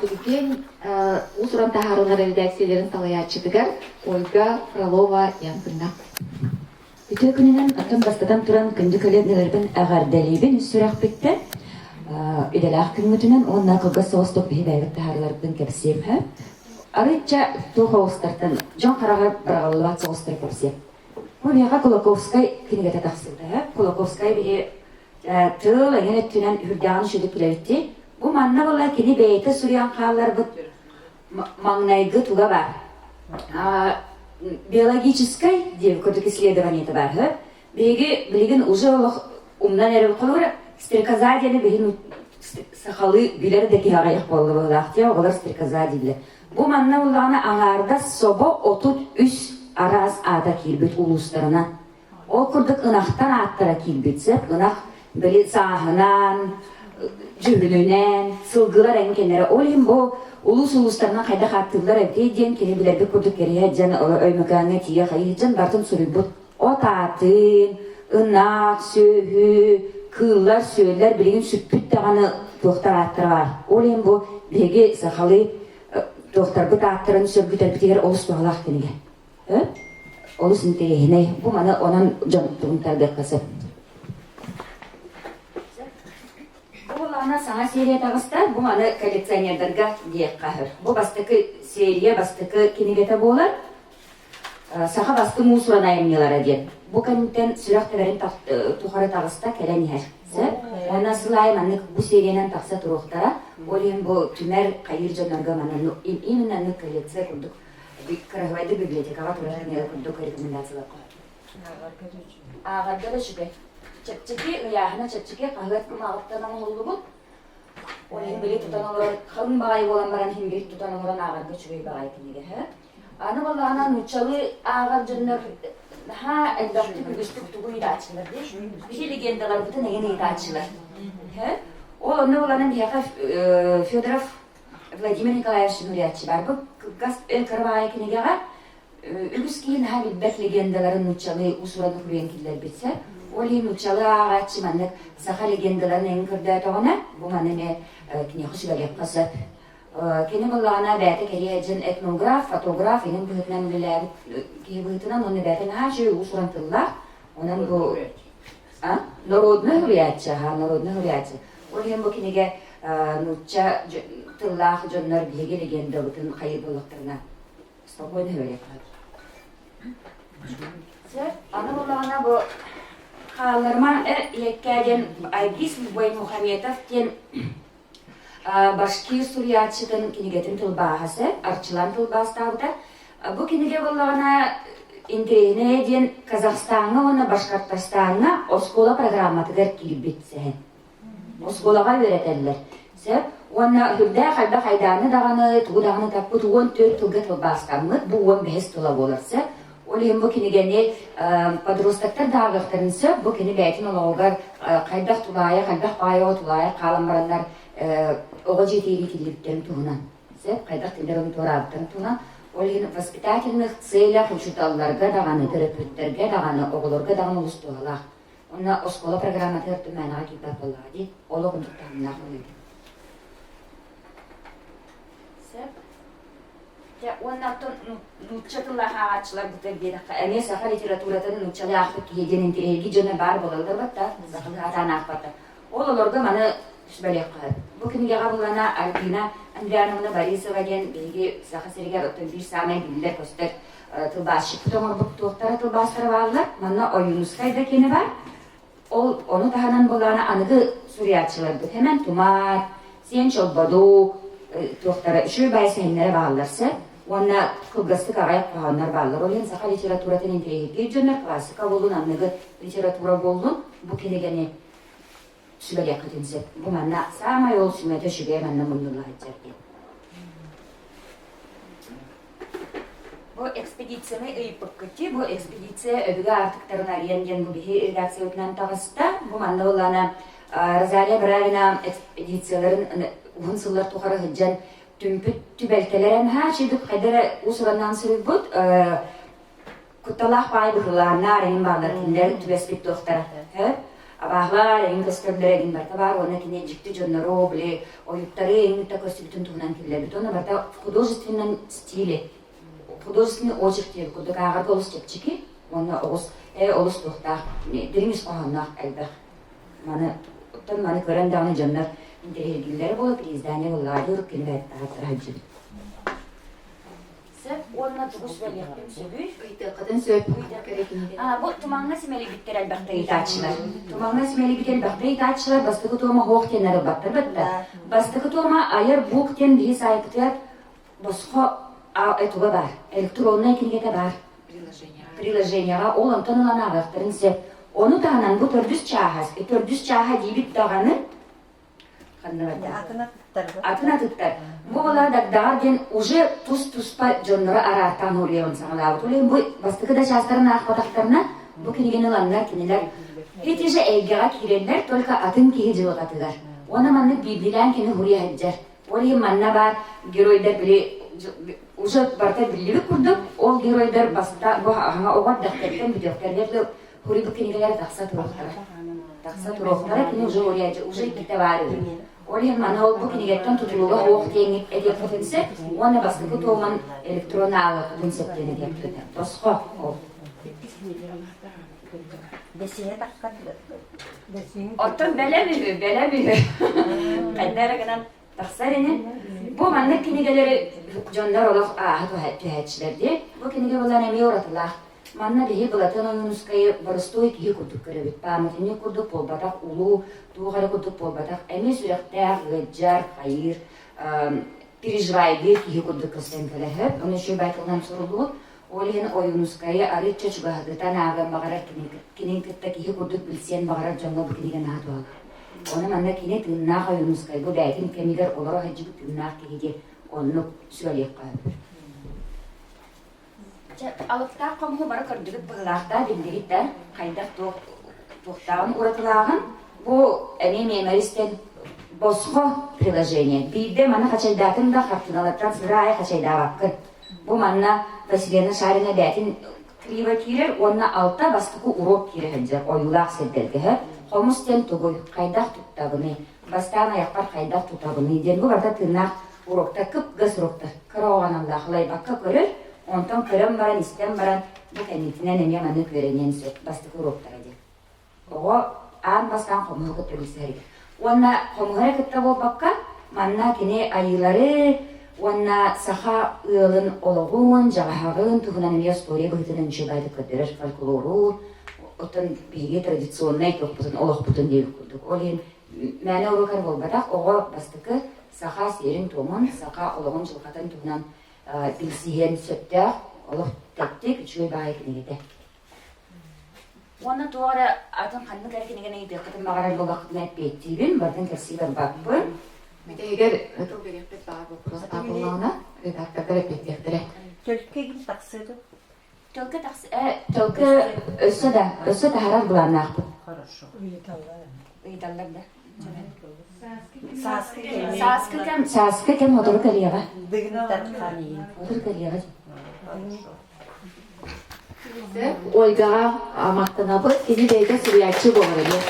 Билигин уус-уран таһаарыылар эрэдээксийэлэрин салайааччытыгар Ольга Фролова-Янцыҥҥа. Үтүө күнүнэн оттон бастатан туран күндү көлүөнэлэрбин эҕэрдэлиибин үс сүрэхпиттэн идэлээх күммүтүнэн уонна кылгас соҕустук биһи бэйэбит таһаарыыларбытын кэпсиэм Арыычча туох оҕустартан дьон хараҕар быраҕыллыбат соҕустары кэпсиэм. Бу биһиэхэ Кулаковскай кинигэтэ тахсыбыта. Кулаковскай биһи тыл эҥин өттүнэн үрдээҕин үчүгэй билэбиттии. Бу манна була кини бэйэтэ суруйан хаалларбыт маҥнайгы туга баар. Биологическай диэн курдук исследованиета баар. Биһиги билигин уже олох умнан эрэр холобура стрекоза диэни биһин сахалыы билэр да киһи аҕыйах буолла быһыылаах дии оҕолор стрекоза дииллэр. Бу манна буллаҕына аҥаардас собо 33 араас аата киирбит улуустарынан. Ол курдук ынахтар ааттара киирбит сөп. Ынах били сааһынан, дьүһүнүнэн, сылгылар эҥкэннэрэ. Ол иһин бу улуус улуустарынан хайдах ааттыыллар эбитий диэн кини билэрбит курдук кэриһэ дьон Өймөкөөҥҥө тиийэ хайыы дьон барытын суруйбут. От аатын, ынах, сүөһү, кыыллар, сүөллэр билигин сүппүт даҕаны туохтар ааттара баар. Ол иһин бу биһиги сахалыы туохтарбыт ааттарын сөргүтэрбитигэр олус туһалаах кинигэ. Олус интэриэһинэй. Бу маны онон дьон тугун тардыахха сөп. Бу лаана саҥа серия таҕыста. Бу маны коллекционердарга диэххэ сөп. Бу бастакы серия бастакы кинигэтэ буолар. Саха бастыҥ уус-уран айымньылара диэн. Бу кэнниттэн сүрэх тэбэрин тухары таҕыста кэлэн иһэр. Сөп. Уонна сыл аайы маннык бу сериянан тахса туруохтара. Ол иһин бу түмэр хайыыр дьоннорго манна именно коллекция курдук кыраһыбайды библиотекаҕа турар кинигэ курдук рекомендацияларга. Ааҕарга да үчүгэй. Чэпчэки ыйааһына чэпчэки хаһыат кумааҕыттан оҥоһуллубут. Ол иһин били тутан олорон халыҥ баҕайы буолан баран иһин били тутан олорон ааҕарга үчүгэй баҕайы кинигэ. Аны буоллаҕына нууччалыы ааҕар дьоннор наһаа элбэхтик үгүстүк тугу ыйытааччылар дии. Биһи легендаларбытын эҥин ыйытааччылар. Ол онно буланан биһиэхэ Федоров Владимир Николаевич суруйааччы бар. Бу кылгас кыра кинигэҕэ үгүс киһи наһаа билбэт легендаларын нууччалыы уус-уран суруйан киллэрбитсэ. Ол иһин нууччалыы ааҕааччы маннык саха легендаларын эҥин көрдөөтөҕүнэ, бу маны эмиэ киниэхэ сүбэлиэххэ сөп. Кини былаана бэйэтэ кэлиэ дьин этнограф, фотограф иҥин быһыытынан үлэлээбит киһи быһыытынан уонна бэйэтэ наһаа үчүгэй уус-уран тыллаах. Онон бу народнай суруйааччы, аха, народнай суруйааччы. Ол иһин бу кинигэ нуучча тыллаах дьоннор биһиги легендабытын хайыр буоллахтарына спокойно сөбүлэххэ. Сөп, аны буоллаҕына бу хаалларма ийэккээ диэн Айгиз Мухаметов диэн Башкир суруйааччытын кинигэтин тылбааһа сөп, Арчылан тылбаастаабыта. Бу кинигэ буоллаҕына интэриэһинэйэ диэн Казахстаҥҥа уонна Башкортостаҥҥа оскуола программатыгар киирбит сэһэн. Оскуолаҕа үөрэтэллэр. Сөп. Уонна үрдээх элбэх айдааны даҕаны, тугу даҕаны таппыт 14 тылга тылбаастаммыт, бу 15 тыла буолар сөп. Ол иһин бу кинигэни подростоктар да ааҕыахтарын сөп. Бу кини бэйэтин олоҕугар хайдах тулаайах, элбэх баай оҕо тулаайах хаалан бараннар оҕо дьиэтигэр иитиллибиттэрин туһунан сөп, хайдах кинилэр ону туораабыттарын туһунан. Ол иһин воспитательных целях учууталларга даҕаны, төрөппүттэргэ даҕаны, оҕолорго даҕаны олус туһалаах. Уонна оскуола программатыгар түмээнэҕэ киирбэт буоллаҕа дии. Олох оннук таһымнаах үлэ. Сөп. Дьэ, уонна оттон нуучча тыллаах ааҕааччыларбытыгар диэтэххэ, эмиэ саха литературатын нууччалыы аахпыт киһи диэн интэриэһиргии дьоно баар буолаллар батта, сахалыы сатаан аахпаттар. Ол олорго маны сүбэлиэххэ сөп. Бу кинигэҕэ булана Альбина Андриановна Борисова диэн биһиги Саха сиригэр оттон биир саамай биллэр-көстөр тылбаасчыппыт оҥорбут туохтара тылбаастара бааллар. Манна Ойуунускай да кини бар. Ол ону таһынан булаана аныгы суруйааччыларбыт Хэмэн Тумат, Сиэн Чолбодук туохтара үчүгэй баай сэһэннэрэ бааллар сөп. Уонна кылгастык аҕыйах хоһооннор бааллар. Ол иһин саха литературатын интэриэһиргиир дьоннор классика буоллун, аныгы литература буоллун бу кинигэни сүбэлиэххитин сөп. Бу манна саамай ол сүмэтэ үчүгэй манна муннулла сылдьар диэн. Бу экспедицияны ыйыппыккыт бу экспедиция өбүгэ аартыктарын арыйан диэн бу биһи редакциябытынан таҕыста. Бу манна буоллаҕына Розалия Бравина экспедицияларын уһун сыллар тухары сылдьан түмпүт түбэлтэлэрэ наһаа үчүгэй хайда эрэ уус-ураннаан суруйбут кутталаах баай быһыылааннар эҥин бааллар кинилэр түбэспит туохтара. Абааһылар эҥин көстөллөр эҥин барыта баар уонна кини дьикти дьоннору, били ойуттары эҥин да көрсүбүтүн туһунан киллэрбит. Уонна барыта в художественном стиле, художественный очерк диэн курдук ааҕарга олус чэпчэки уонна оҕус олус туохтаах, дириҥ ис хоһоонноох элбэх. Маны оттон маны көрөн даҕаны дьоннор интэриэһиргииллэрэ буолуо, переиздание буоллаҕа дии, урут кини бэйэтэ сылдьыбыт. Сөп уонна тугу сүбэлиэхпин сөбүй? Ыйытыаххытын сөп. Бу тумаҥҥа симэлийбиттэр элбэхтэ ыйытааччылар. Тумаҥҥа симэлийбит элбэхтэ ыйытааччылар бастакы туома суох диэн арылбаттар бытта. Бастакы туома айар бук диэн биһи саайпытыгар босхо туга баар, электроннай кинигэтэ баар. Приложениеҕа ол онтон ылан ааҕыахтарын сөп. Ону таһынан бу төрдүс чааһа, төрдүс чааһа диибит даҕаны ханна барда? Атын атыттар. Бу была Дагдаҕар диэн уже тус-туспа дьоннору араартаан уруйан саҕалаабыт. Ол бу бастакы да чаастарын аахпатахтарына, бу кинигэни ыланнар кинилэр ити же эйгэҕэ киирэллэр, только атын киһи дьылҕатыгар. Уонна маннык биирдиилээн кини хуруйа сылдьар. Ол иһин манна баар геройдар били уже барыта биллибит курдук, ол геройдар баста бу аһаҥа оҕо эрдэхтэриттэн бүтүөхтэригэр Хуруйбут кинигэлэр тахса туруохтара. Тахса туруохтара, кини уже уруйааччы, уже иккитэ баар үһү. Ол иһин маны ол бу кинигэттэн тутулуга суох диэҥҥит этиэххитин сөп уонна бастакы туомун электронно ааҕыаххытын сөп диэн этиэххитин. Босхо ол. Оттон бэлэм үһү, бэлэм үһү. Хайда эрэ гынан тахсар ини. Бу маннык кинигэлэри дьоннор олох ааһа түһээччилэр дии. Бу кинигэ булан эмиэ уратылаах. Манна биһи Былатыан Ойуунускайы боростуой киһи курдук көрөбүт. Пааматынньык курдук буолбатах, улуу, туох эрэ курдук буолбатах, эмиэ сүрэхтээх, ыалдьар, хайыыр, переживайдыыр киһи курдук көстөн кэлэһэр. Ону үчүгэй байталынан суруллубут. Ол иһин Ойуунускайы арыычча чугаһатытан ааҕыан баҕарар кинин кытта киһи курдук билсиэн баҕарар дьоҥҥо бу кинигэ наһаа туһалаах. Ону манна кини тыыннаах Ойуунускай бу бэйэтин кэмигэр олоро сылдьыбыт тыыннаах киһи диэн оннук сүбэлиэххэ сөп. Чэ, алыптаах хомуһу бары көрдүгүт быһыылаахтаа биллигит да, хайдах туох туохтааҕын уратылааҕын. Бу эмиэ миэмэристэн босхо приложение. Биирдэ маны хачайдаатыҥ да хартыыналартан сыра аайы хачайдаабаккын. Бу манна Василена Шарина бэйэтин клиба киирэр уонна алта бастакы уруок киирэ сылдьар ойуулаах сирдэргэ хомус диэн тугуй, хайдах туттабыный, бастаан айахпар хайдах тутабыный диэн бу барыта тыыннаах уруоктар кып-гас уруоктар кыра оҕо лайбакка көрөр, онтон көрөн баран, истэн баран бу кэнникинэн эмиэ маннык үөрэниэн сөп бастакы уруоктара диэн. Оҕо аан бастаан хомуһу кытта билсэр. Уонна хомуһу эрэ кытта буолбакка, манна кини айыылары уонна саха ыалын олоҕун, дьаҕаһаҕын туһунан эмиэ остуоруйа быһыытынан үчүгэйдик көрдөрөр фольклору, оттон биһиги традиционнай туохпутун, олохпутун диэбит курдук. Ол иһин мээнэ уруок эрэ буолбатах, оҕо бастакы саха сиэрин-туомун, саха олоҕун-дьылҕатын туһунан билсиһиэн сөптөөх олох тэттик, үчүгэй баҕайы кинигэтэ. Уонна туох эрэ атын ханнык эрэ кинигэни ыйытыаххытын баҕарар буоллаххытына эппиэттиибин, барытын кэпсии барбаппын. Бүтэһигэр тыл биэриэхпит баҕар боппуруос буоллаҕына, редактордар эппиэттиэхтэрэ. Төлкө игин тахсыа дуо? Төлкө тахс төлкө өссө да өссө таһарар былааннаахпыт. Хорошо. Ыйыталлар да. Сааскы кэм. Сааскы кэм, сааскы кэм сотору кэлиэҕэ. Дыгын Тархан иин. Сотору кэлиэҕэ. Хорошо. Ольгаҕа махтанабыт. Кини бэйэтэ суруйааччы буолар эбит.